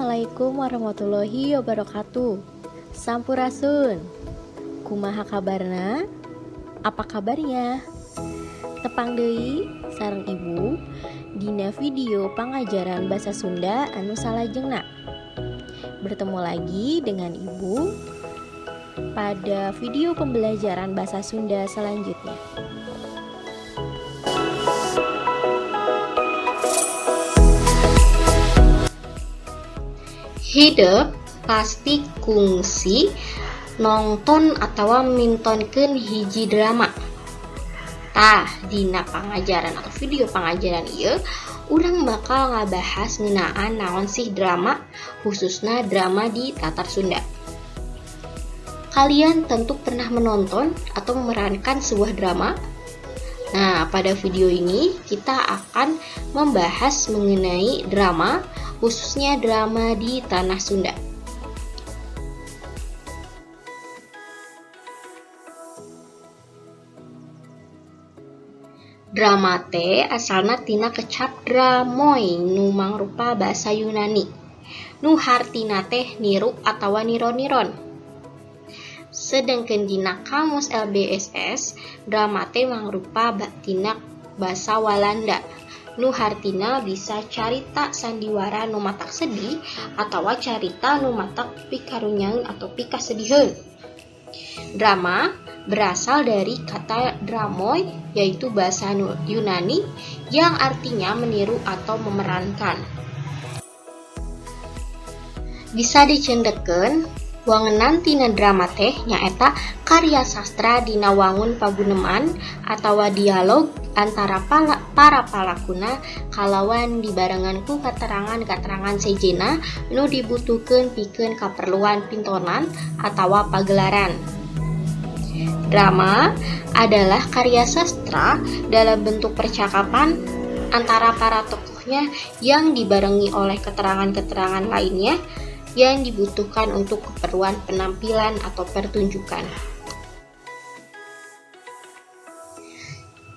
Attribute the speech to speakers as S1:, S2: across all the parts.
S1: Assalamualaikum warahmatullahi wabarakatuh. Sampurasun. Kumaha kabarna? Apa kabarnya? Tepang deui sareng Ibu dina video pangajaran bahasa Sunda anu salajengna. Bertemu lagi dengan Ibu pada video pembelajaran bahasa Sunda selanjutnya.
S2: Hidep pasti kungsi nongton atawa mintonkeun hiji drama. Tah, dina pangajaran atau video pangajaran ieu urang bakal ngabahas ngeunaan naon sih drama, khususna drama di Tatar Sunda. Kalian tentu pernah menonton atau memerankan sebuah drama. Nah, pada video ini kita akan membahas mengenai drama, khususnya drama di Tanah Sunda. Drama teh asalna tina kecap dramoi nu mangrupa basa Yunani, nu hartina teh niru atawa niron-niron. Sedengkeun dina kamus LBSS, drama teh mangrupa tina basa Walanda, nu hartina bisa carita sandiwara nu matak sedih atawa carita nu matak pikarunyaeun atau pikasediheun. Drama berasal dari kata dramoi, yaitu bahasa Yunani yang artinya meniru atau memerankan. Bisa dicendekkeun, wangenan tina drama teh nyaeta karya sastra dina wangun paguneman atawa dialog antara para palakuna kalawan dibarengan ku katerangan-katerangan sejenna nu dibutuhkeun pikeun kaperluan pintonan atawa pagelaran. Drama adalah karya sastra dalam bentuk percakapan antara para tokohnya yang dibarengi oleh keterangan-keterangan lainnya yang dibutuhkan untuk keperluan penampilan atau pertunjukan.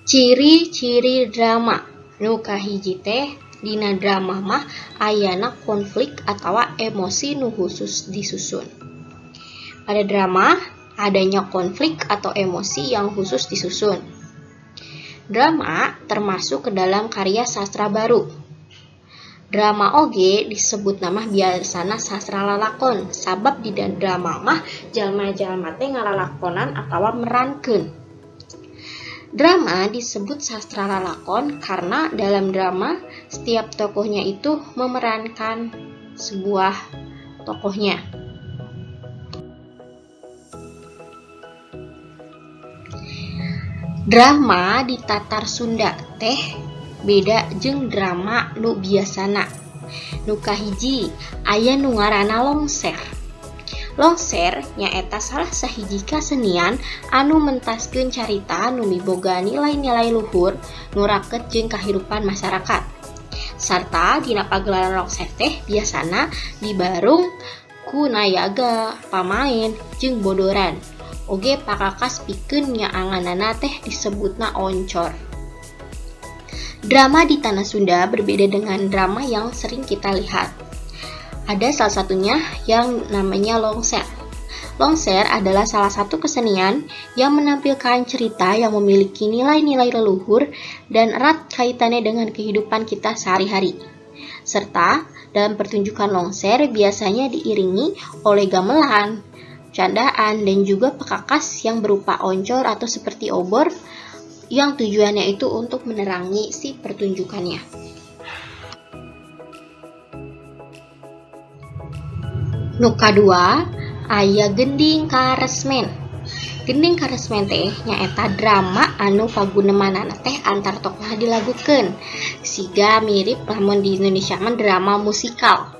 S2: Ciri-ciri drama. Nu kahiji teh, dina drama mah ayana konflik atawa emosi nu khusus disusun. Pada drama adanya konflik atau emosi yang khusus disusun. Drama termasuk ke dalam karya sastra baru. Drama oge disebut nama biasana sastra lalakon, sabab di drama mah jalma-jalma teh ngalalakonan atawa merankeun. Drama disebut sastra lalakon karena dalam drama setiap tokohnya itu memerankan sebuah tokohnya. Drama di Tatar Sunda teh beda jeung drama nu biasana. Nu kahiji, aya nu ngaranna longser. Longser nyaeta salah sahiji kasenian anu mentaskeun carita nu miboga nilai-nilai luhur nu raket jeung kahirupan masyarakat. Sarta dina pagelaran longser teh biasana dibarung ku nayaga, pamaen, jeung bodoran. Oge pakakas pikeun nyaanganana teh disebutna oncor. Drama di Tanah Sunda berbeda dengan drama yang sering kita lihat. Ada salah satunya yang namanya longser. Longser adalah salah satu kesenian yang menampilkan cerita yang memiliki nilai-nilai leluhur dan erat kaitannya dengan kehidupan kita sehari-hari. Serta dalam pertunjukan longser biasanya diiringi oleh gamelan, candaan, dan juga pekakas yang berupa oncor atau seperti obor yang tujuannya itu untuk menerangi si pertunjukannya. Nu kadua, aya gending karesmen. Gending karesmen teh nyaeta drama anu pagunemanana teh antar tokoh dilagukeun. Siga mirip lamun di Indonesia mah drama musikal.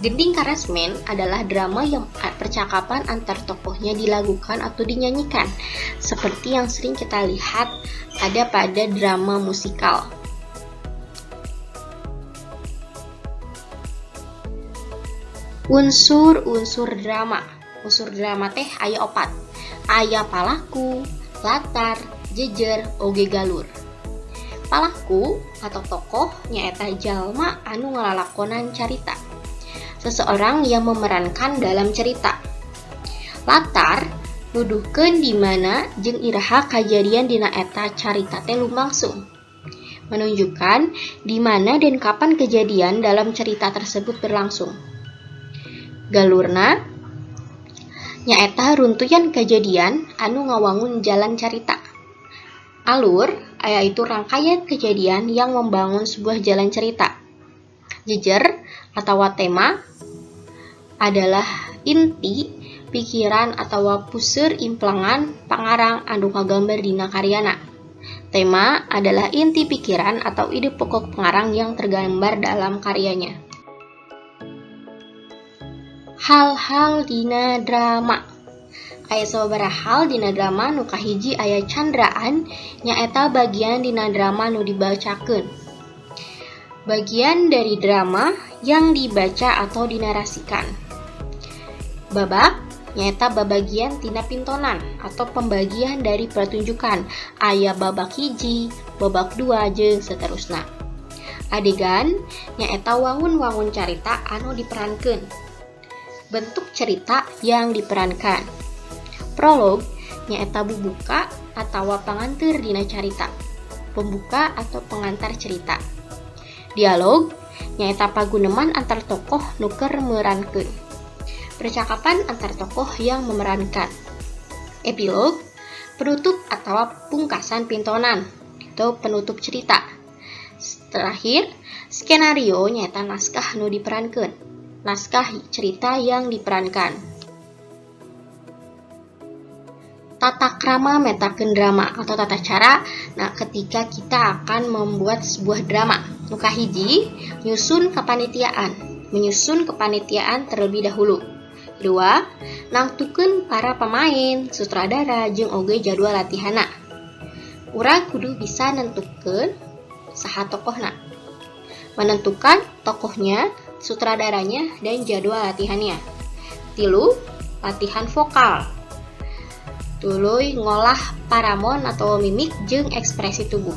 S2: Gending karesmen adalah drama yang percakapan antar tokohnya dilagukan atau dinyanyikan, seperti yang sering kita lihat ada pada drama musikal. Unsur-unsur drama. Unsur drama teh aya opat. Aya palaku, latar, jejer, oge galur. Palaku atau tokoh nyaeta jalma anu ngalalakonan carita. seseorang yang memerankan dalam cerita. Latar nuduhkeun di mana jeung iraha kajadian dina eta carita teh lumangsung. Menunjukkan di mana dan kapan kejadian dalam cerita tersebut berlangsung. Galurna nyaeta runtuyan kejadian anu ngawangun jalan carita. Alur yaitu rangkaian kejadian yang membangun sebuah jalan cerita. Jejer atau tema adalah inti pikiran atau puseur implengan pangarang anu kagambar dina karyana. Tema adalah inti pikiran atau ide pokok pengarang yang tergambar dalam karyanya. Hal-hal dina drama. Aya sababaraha hal dina drama. Nu kahiji aya candraan, nyaeta bagian dina drama nu dibacakeun. Bagian dari drama yang dibaca atau dinarasikan. Babak nyaeta babagian tina pintonan atau pembagian dari pertunjukan. Aya babak hiji, babak dua, jeung seterusna. Adegan nyaeta wangun-wangun carita anu diperankeun. Bentuk cerita yang diperankan. Prolog nyaeta bubuka atawa panganteur dina carita. Pembuka atau pengantar cerita. Dialog nyaeta paguneman antar tokoh nu keur merankeun. Percakapan antar tokoh yang memerankan. Epilog penutup atau pungkasan pintonan atau penutup cerita. Terakhir, skenario nyaeta naskah nu diperankeun. Naskah cerita yang diperankan. Tata krama metakeun drama atau tata cara, nah, ketika kita akan membuat sebuah drama. Nu kahiji, nyusun kepanitiaan, menyusun kepanitiaan terlebih dahulu. Dua, nangtukeun para pemain, sutradara, jeung oge jadwal latihana. Urang kudu bisa nentukeun saha tokohna. Menentukan tokohnya, sutradaranya, dan jadwal latihannya. Tilu, latihan vokal. Tuluy ngolah paramon atau mimik jeung ekspresi tubuh.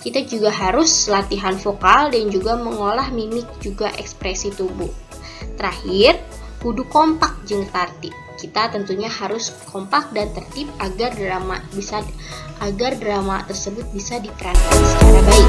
S2: Kita juga harus latihan vokal dan juga mengolah mimik juga ekspresi tubuh. Terakhir, kudu kompak jeung tartib. Kita tentunya harus kompak dan tertib agar drama tersebut bisa diperankan secara baik.